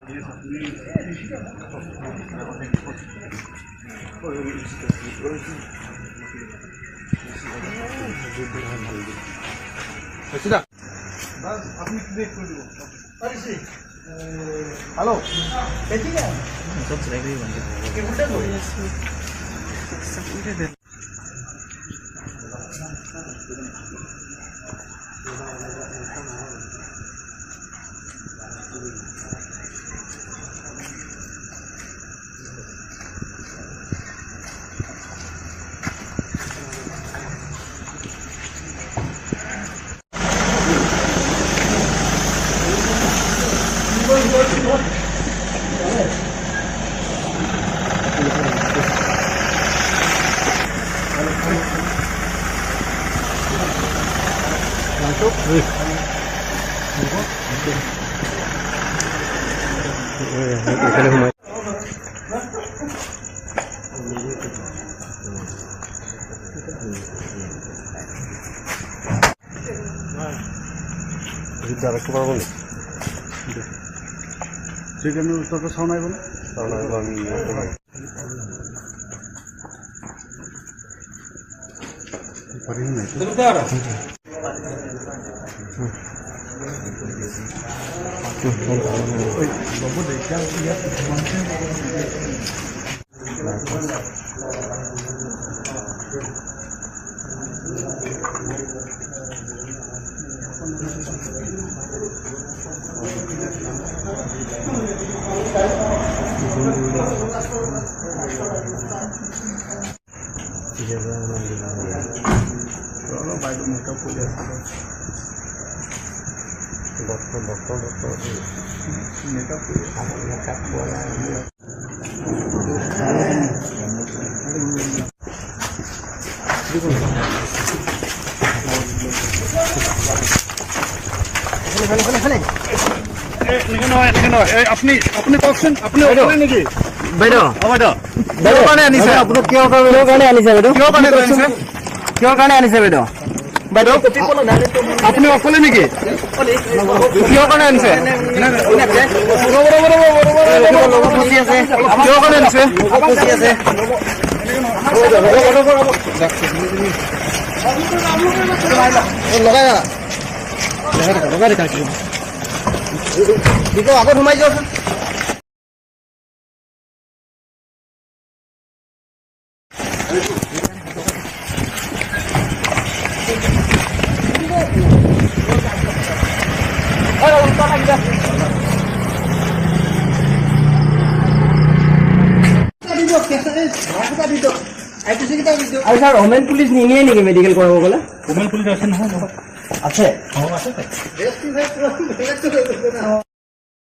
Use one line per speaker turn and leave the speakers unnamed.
Hello
আপুনি কওকচোন, আপুনি অকলে নেকি?
বাইদেউ,
বাইদেউ, কিহৰ কাৰণে আনিছে?
কিহৰ কাৰণে আনিছে বাইদেউ?
কিহৰ কাৰণে আনিছে?
কিহৰ কাৰণে আনিছে বাইদেউ?
বাইদেউ, আপুনি অকলে নেকি? কিহৰ কাৰণে আনিছে? কিহৰ কাৰণে আনিছে?
লগাই লগাই আগত সোমাই যাওকচোন। আৰু ছাৰ, ওমেন পুলিচ নিনিয়ে নেকি মেডিকেল কৰাব গ'লে?
ওমেন পুলিচ আছে নহয়?
আছে।
আছে।